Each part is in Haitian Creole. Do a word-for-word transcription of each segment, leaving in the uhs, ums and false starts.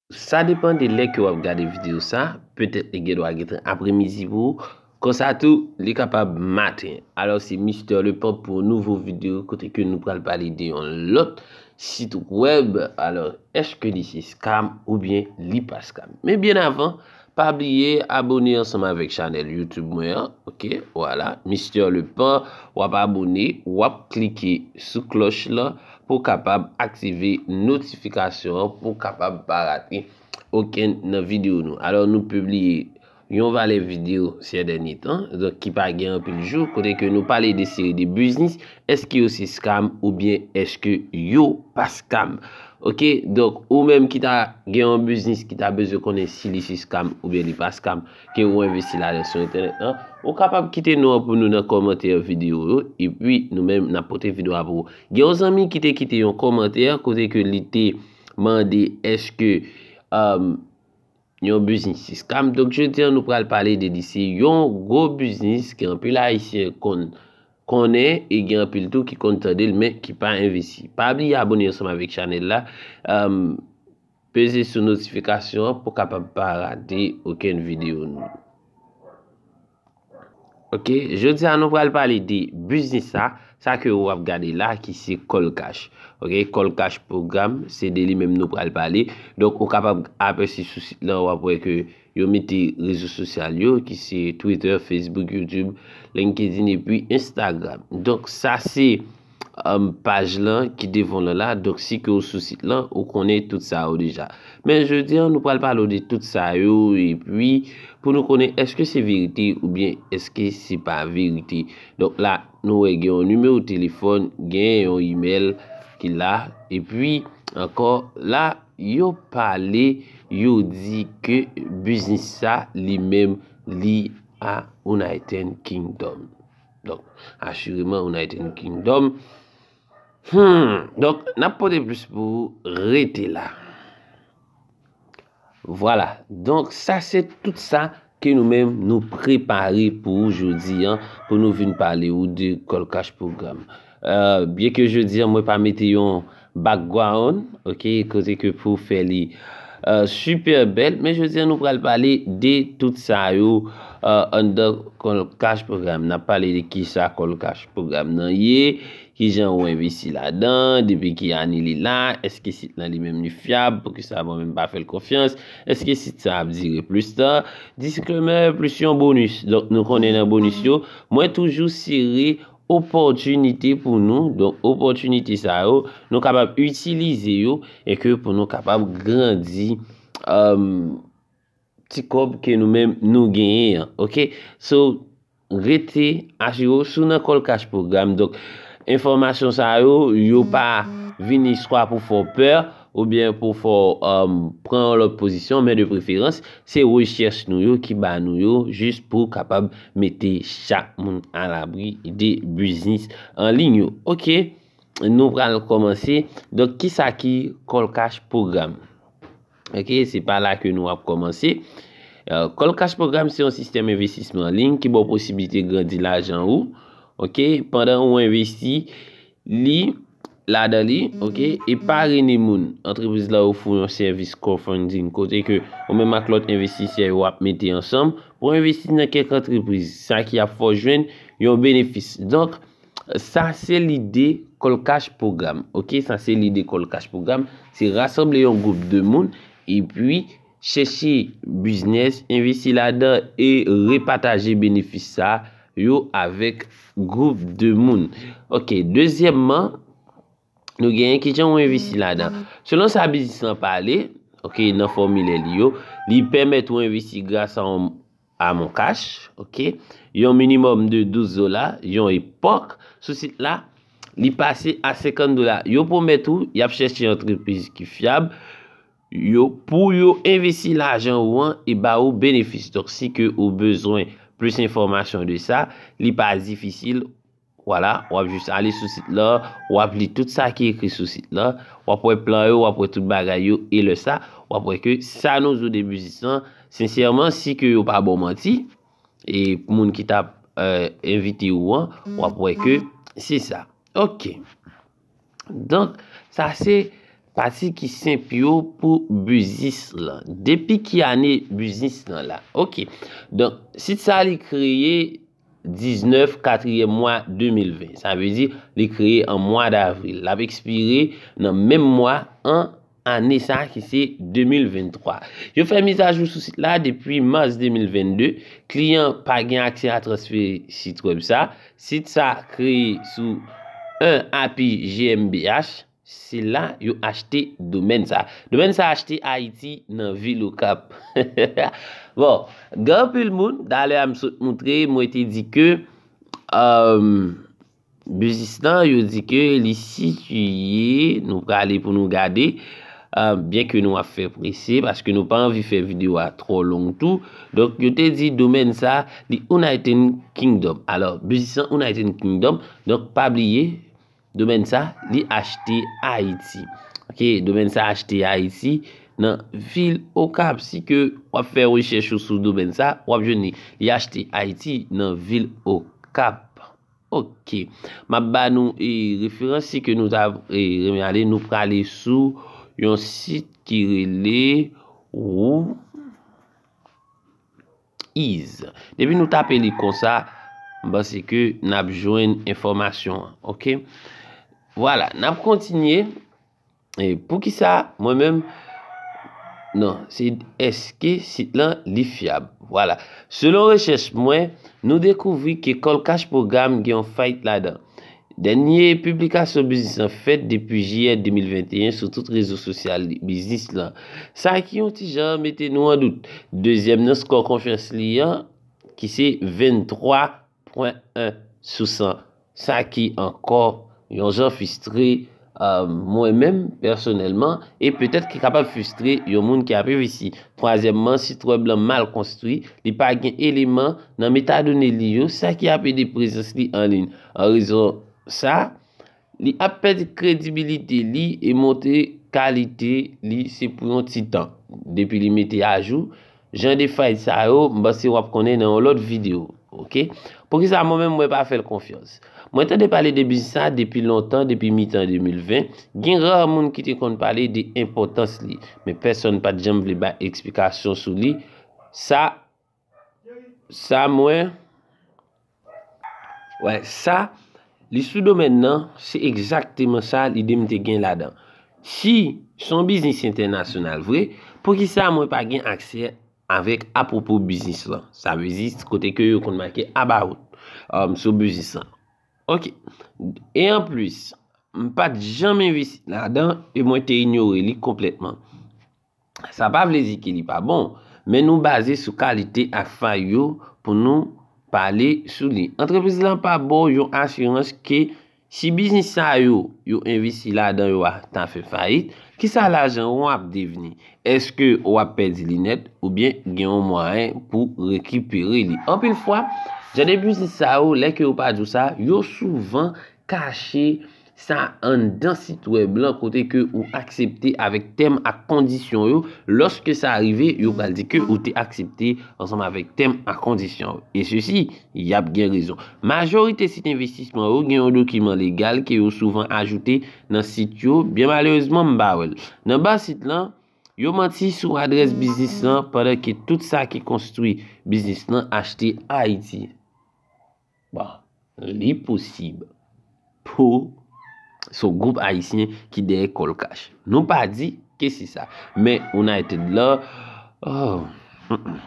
Sa depann de lè ke w ap gade videyo sa, petèt li gen dwa gentan apremidi pou ou, konsa tou, li kapab maten. Alò, se Mister Lepant pou yon nouvo videyo kote ke nou pral pale de yon lòt sit wèb. Alò, èske li se scam oubyen li pa scam? Men byen avan, pa bliye abone ansanm avèk chanèl YouTube mwen an, oke? Vwala, Mister Lepant, w ap abone, w ap klike sou klòch lan pou w kapab aktive notifikasyon an, pou w kapab pa rate okenn nan videyo nou. Alò, nou pibliye yon valè videyo sè dènye tan, donk ki pa gen anpil jou, kote ke nou pale de seri de biznis, èske yo se scam oubyen èske yo pa scam? Oke, donk ou menm ki ta gen yon biznis ki ta bezwen konnen si li se scam oubyen li pa scam, ke ou envesti ladan sou entènèt lan, ou kapab kite non an pou nou nan kòmantè videyo yo, epi nou menm n ap pote videyo a pou ou. Gen yon zanmi ki te kite yon kòmantè kote ke li te mande èske, um, yon biznis se scam. Donk, jodi a, nou pral pale de li. Se yon gwo biznis ke anpil Ayisyen konn, konnen e gen anpil tou ki konn tande l, men ki pa envesti. Pa bliye abone ansanm avèk chanèl la. Um, peze sou notifikasyon an pou kapab pa rate okenn videyo nou. Oke, jodi a nou pral pale de biznis sa, sa ke w ap gade la ki se Call Cash. Oke, Call Cash Program, se de li menm nou pral pale. Donk, ou kapab apèsi sou sit lan, w ap wè ke yo mete rezo sosyal yo, ki se Twitter, Facebook, YouTube, LinkedIn epi Instagram. Donk, sa se um, paj lan ki devan w lan la. Donk, si ke w sou sit lan, ou konnen tout sa yo deja. Men jodi a, nou pral pale w de tout sa yo, epi pou nou konnen èske se verite oubyen èske se pa verite. Donk la, nou wè gen yon nimewo telefòn, gen yon imèl ki la, epi ankò la, yo pale, yo di ke biznis sa li menm li a United Kingdom. Donk, asireman, United Kingdom. Hmm, donk, n ap pote plis pou ou, rete la. Vwala. Donk, sa se tout sa ke nou menm nou prepare pou ou jodi a, pou nou vin pale ou de Call Cash Program. Euh, byen ke jodi a, mwen pa mete yon background, oke, kote ke pou fè li, euh, super bèl, men jodi a, nou pral pale de tout sa yo, euh, anndan Call Cash Program. N ap pale de kisa Call Cash Program nan ye, kijan ou envesti ladan, depi ki ane li la, èske sit lan li menm li fyab, poukisa mwen menm pa fè l konfyans, èske sit sa ap dire plis tan, disclaimer plis yon bonus. Donk, nou konnen nan bonus yo, mwen toujou sere opòtinite pou nou. Donk, opòtinite sa yo, nou kapab itilize yo e ke pou nou kapab grandi, um, ti kòb ke nou menm nou genyen an. Oke? So, rete asire w si w nan Call Cash Program. Donk, enfòmasyon sa yo, yo pa vini swa pou fè w pè oubyen pou fè w, um, pran yon lòt pozisyon, men de preferans, se rechèch nou yo ki ba nou yo jis pou kapab mete chak moun alabri de biznis an liy yo. Oke, nou pral kòmanse. Donk, kisa ki Call Cash Program? Oke, se pa la ke nou ap kòmanse. Euh, Call Cash Program se yon sistèm envestisman an liy ki ba w posiblite grandi lajan ou. Oke, pandan ou envesti li ladan li, oke, e parene moun. Antrepriz la ofri yon sèvis crowdfunding kote ke ou menm ak lòt envestisè yo ap mete ansanm pou envesti nan kèk antrepriz, sa ki ap fè w jwenn yon benefis. Donk, sa se lide Call Cash Program. Oke, sa se lide Call Cash Program. Se rasanble yon gwoup de moun epi chèche biznis, envesti ladan e repataje benefis sa yo avèk gwoup de moun. Oke, dezyèmman, nou genyen kijan ou envesti ladan. Selon sa biznis lan pale, oke, nan fòmilè li yo, li pèmèt ou envesti gras a yon a Mon Cash, oke, yon minimòm de douz dola, yon epòk, sou sit la, li pase a senkant dola. Yo pwomèt ou, y ap chèche antrepriz ki fyab, yo, pou yo envesti lajan ou an e ba ou benefis. Donk, si ke ou bezwen plis enfòmasyon de sa, li pa difisil, vwala, w ap jis ale sou sit lan, w ap li tout sa ki ekri sou sit lan, w ap wè plan yo, w ap wè tout bagay yo, e lè sa, w ap wè ke sa nou di w de biznis lan, sensèman, si ke yo pa ba w manti, e pou moun ki t ap, euh, envite ou an, w ap wè ke se sa. Oke. Donk, sa se pati ki senp yo pou biznis lan. Depi ki ane biznis lan la? Ok. Donk, sit sa li kreye diznèf katriyèm mwa de mil ven. Sa vle di, li kreye an mwa davril. L ap ekspire nan menm mwa an ane sa ki se de mil venntwa. Yo fè mizajou sou sit la depi mas de mil vennde. Kliyan pa gen aksè a transfere sit wèb sa. Sit sa kreye sou en api G M B H. Se la yo achte domèn sa. Domèn sa achte Ayiti nan vil Okap. Bon, gen anpil moun, talè a m sot moutre, mwen te di ke, um, biznis lan, yo di ke li sitiye, nou prale pou nou gade, uh, byen ke nou ap fè prese, paske nou pa anvi fè videyo a twò long tou. Donk, yo te di domèn sa, li United Kingdom. Alò, biznis lan United Kingdom, donk pa bliye, domèn sa, li achte Ayiti. Ok, domèn sa achte Ayiti nan vil Okap. Si ke w ap fè rechèch ou sou domèn sa, w ap jwenn li. Li achte Ayiti nan vil Okap. Ok. M ap ba nou, e, referans si ke nou ta, e, renmen ale, nou prale sou yon sit ki rele Who is. Depi nou tape li konsa, m panse ke n ap jwenn enfòmasyon an. Ok? Vwala, n ap kontinye. E poukisa mwen menm? Non, se èske sit lan li fyab? Vwala. Selon rechèch mwen, nou dekouvri ke Call Cash Program gen yon fayit ladan. Dènye piblikasyon biznis lan fèt depi jiyè de mil venteyen sou tout rezo sosyal li, biznis lan. Sa ki yon ti jan mete nou an dout. Dezyèm nan skò konfyans li an, ki se venntwa pwen en sou san. Sa ki ankò yon jan fristre, euh, mwen menm, pèsonèlman, e petèt ki kapab fristre yon moun ki ap envesti. Twazyèmman, sit wèb lan mal konstwi, li pa gen eleman nan metadone li yo, sa ki ap ede prezans li an liy. An rezon sa, li ap pèdi kredibilite li e monte kalite li se pou yon ti tan. Depi li mete ajou, jan de fayit sa yo, m panse w ap konnen nan yon lòt videyo. Ok? Poukisa mwen menm mwen pa fè l konfyans? Mwen tande pale de biznis sa depi lontan, depi mitan de mil ven. Gen ra moun ki te konn pale de enpòtans li, men pèsonn pa t janm vle bay eksplikasyon sou li. Sa, sa mwen, wè, sa, li sou domèn nan, se egzakteman sa lide m te gen ladan. Si se yon biznis entènasyonal vre, poukisa mwen pa gen aksè avèk apwopo biznis lan? Sa vle di, kote ke yo konn make about, um, sou biznis lan. Ok. E anplis, m pa t janm envesti ladan e mwen te inyore li konplètman. Sa pa vle di ke li pa bon, men nou baze sou kalite ak fay yo pou nou pale sou li. Antrepriz lan pa ba w yon asirans ke si biznis sa yo, yo envesti ladan yo a, ta fè fayit, kisa lajan w ap devni? Èske w ap pèdi li nèt oubyen gen yon mwayen pou rekipere li? Anpil fwa, jan de biznis sa yo, lè ke yo pa di w sa, yo souvan kache sa anndan sit wèb lan kote ke ou aksepte avèk tèm ak kondisyon yo. Lòske sa rive, yo pral di ke ou te aksepte ansanm avèk tèm ak kondisyon yo. E sesi, y ap gen rezon. Majorite sit envestisman yo gen yon dokiman legal ke yo souvan ajoute nan sit yo. Byen malerezman, m pa wè l. Nan ba sit lan, yo manti sou adrès biznis lan pandan ke tout sa ki konstwi biznis lan achte Ayiti. Bon, li posib pou se yon gwoup ayisyen ki dèyè Call Cash. Nou pa di ke se sa. Men United lan, oh, mm, mm,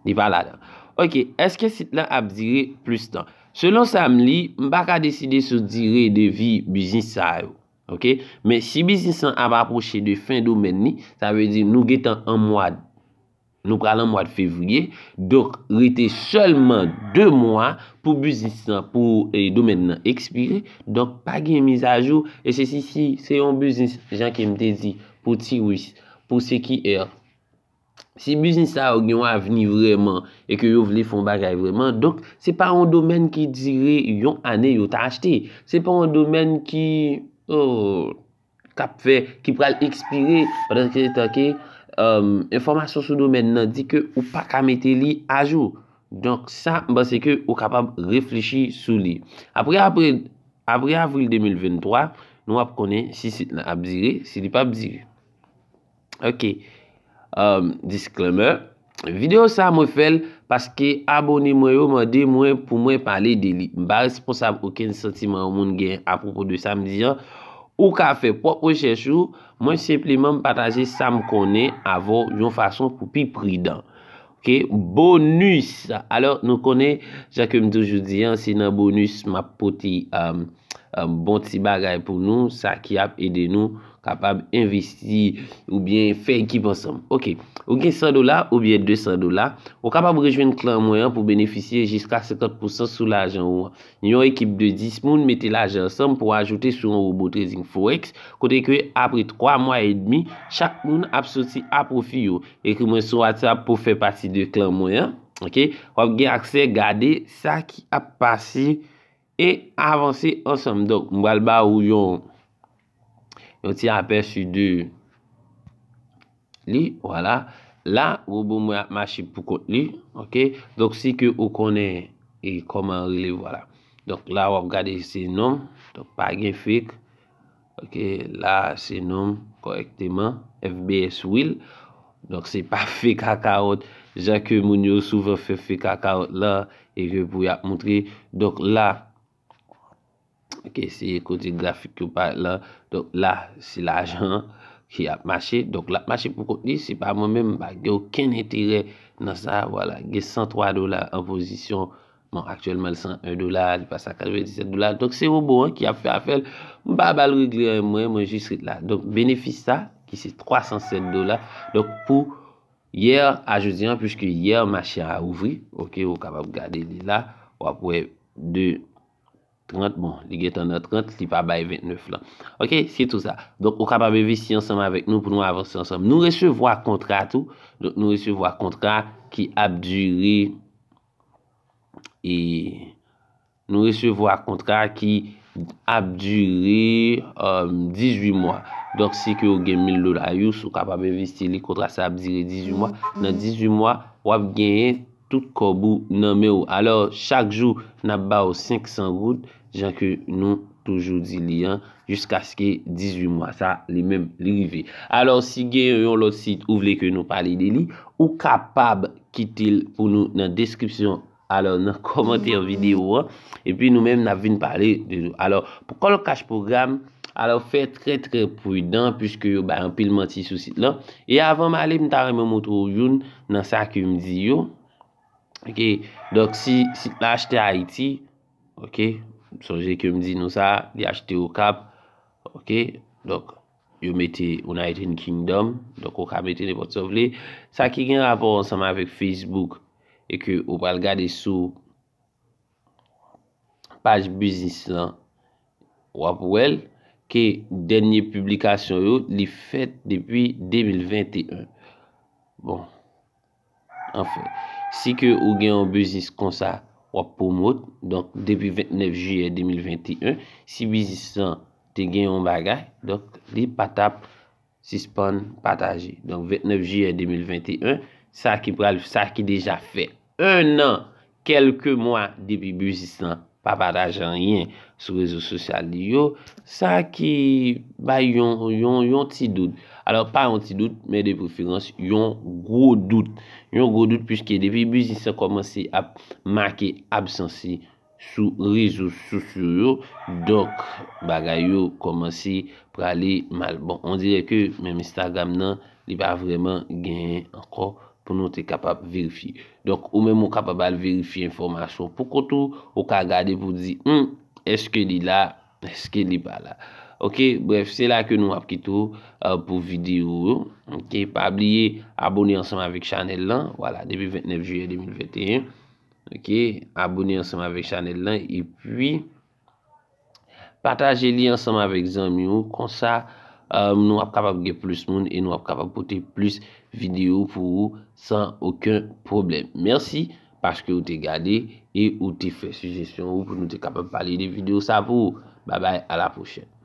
li pa ladan. Ok, èske sit lan ap dire plis tan? Selon sa m li, m pa ka deside sou dire de vi biznis sa yo. Ok? Men si biznis lan ap apwoche de fen domèn li, sa vle di nou gentan an mwa, nou pral an mwa fevriye. Donk, rete sèlman de mwa pou biznis lan, pou, e, domèn nan ekspire. Donk, pa gen mizajou. E se si, si se yon biznis, jan ke m te di, pou tiris, pou C Q R. Si biznis sa yo gen yon avni vrèman e ke yo vle fè yon bagay vrèman, donk, se pa yon domèn ki dire yon ane yo ta achte. Se pa yon domèn ki, oh, k ap fè, ki pral ekspire pandan ke tan ke, um, enfòmasyon sou domèn nan di ke ou pa ka mete li ajou. Donk, sa, m panse ke ou kapab reflechi sou li. Apre, apre, apre avril de mil venntwa, nou ap konnen si sit lan ap dire, si li p ap dire. Ok. Um, disclaimer. Videyo sa mwen fè l paske abone mwen yo mande mwen pou mwen pale de li. M pa responsab okenn santiman yon moun gen apwopo de sa m di an. Ou ka fè pwòp rechèch ou. Mwen senpleman m pataje sa m konnen avè w yon fason pou pi pridan. Ok, bonus. Alò, nou konnen, jan ke m toujou di an, se nan bonus m ap pote um, um, bon ti bagay pou nou, sa ki ap ede nou kapab envesti oubyen fè ekip ansanm. Ok, ou gen san dola oubyen de san dola, ou kapab rejwenn klan mwen an pou benefisye jiska senkant pousan sou lajan ou an. Yon ekip de dis moun mete lajan ansanm pou ajoute sou yon wobo trading forex, kote ke apre twa mwa edmi, chak moun ap soti a pwofi yo. Ekri mwen sou WhatsApp pou fè pati de klan mwen an. Ok, w ap gen aksè gade sa ki ap pase e avanse ansanm. Donk, m pral ba ou yon, yon ti apèsi de li, vwala. La, wobo mwen ap mache pou kont li, ok? Donk, si ke ou konnen e kòman rele, vwala. Donk, la, w ap gade se non m, donk, pa gen fake, ok? La, se non m kòrèkteman, F B S Will. Donk, se pa fake account, jan ke moun yo souvan fè fake account lan, e ke pou y ap montre. Donk, la, ok, se kote grafik yo parèt la. Donk la, se lajan an ki ap mache. Donk l ap mache pou kont li. Se pa mwen menm, m pa gen okenn enterè nan sa. Vwala, gen san twa dola an pozisyon. Bon, aktyèlman, l san en dola, li pase a katrevendiset dola. Donk se wobo an ki ap fè afè l. M pa ba l regle anyen, mwen, mwen jis ret la. Donk benefis sa, ki se twa san sèt dola. Donk pou yè a jodi an, piske yè mache a ouvri, ok, ou kapab gade li la, w ap wè de trant, bon, li gentan nan trant, li pa bay ventnèf lan. Ok, se tou sa. Donk, ou kapab envesti ansanm avèk nou pou nou avanse ansanm. Nou resevwa kontra tou. Donk, nou resevwa kontra ki ap dire, e nou resevwa kontra ki ap dire, um, dizuit mwa. Donk, si ke ou gen mil dola U S, ou kapab envesti li, kontra sa ap dire dizuit mwa. Nan dizuit mwa, w ap genyen tout kòb ou nan men w. Alò, chak jou, n ap ba w senk san goud, jan ke nou toujou di li an, jiskaske dizuit mwa sa, li menm, li rive. Alò, si gen yon lòt sit ou vle ke nou pale de li, ou kapab kite l pou nou nan deskripsyon, alò, nan kòmantè videyo an, epi nou menm, n ap vin pale de li. Alò, pou Call Cash Program, alò, fè trè, trè pridan, piske yo bay anpil manti sou sit lan. E avan m ale, m ta renmen montre w youn nan sa ke m di yo. Ok, donk si sit la achte Ayiti, ok, sonje ke m di nou sa, li achte Okap, ok, donk yo mete United Kingdom, donk ou ka mete nenpòt sa w vle. Sa ki gen rapò ansanm avèk Facebook, e ke ou pral gade sou paj biznis lan, w ap wè l ke dènye piblikasyon yo, li fèt depi de mil venteyen. Bon, anfen, si ke ou gen yon biznis konsa, w ap pwomot, donk depi ventnèf jiyè de mil venteyen, si biznis lan te gen yon bagay, donk li pa t ap sispann pataje. Donk, ventnèf jiyè de mil venteyen, sa ki pral, sa ki deja fè en an, kèlke mwa depi biznis lan pa pataje anyen sou rezo sosyal li yo, sa ki bay yon, yon, yon ti dout. Alò, pa yon ti dout, men de preferans, yon gwo dout. Yon gwo dout, piske depi biznis lan kòmanse ap make absans li sou rezo sosyo yo, donk, bagay yo kòmanse prale mal. Bon, on dirè ke menm Instagram nan, li pa vrèman genyen ankò pou nou te kapab verifye. Donk, ou menm ou kapab al verifye enfòmasyon pou kont ou, ou ka gade pou di, hmm, èske li la, èske li pa la. Ok, brèf, se la ke nou ap kite w, euh, pou videyo yo. Ok, pa bliye abone ansanm avèk chanèl lan. Vwala, depi ventnèf jiyè de mil venteyen. Ok, abone ansanm avèk chanèl lan, epi pataje li ansanm avèk zanmi w. Konsa, euh, nou ap kapab gen plis moun e nou ap kapab pote plis videyo pou ou san okenn pwoblèm. Mèsi paske ou te gade e ou te fè sijesyon ou pou nou te kapab pale de videyo sa pou ou. Babay, a la pwochèn.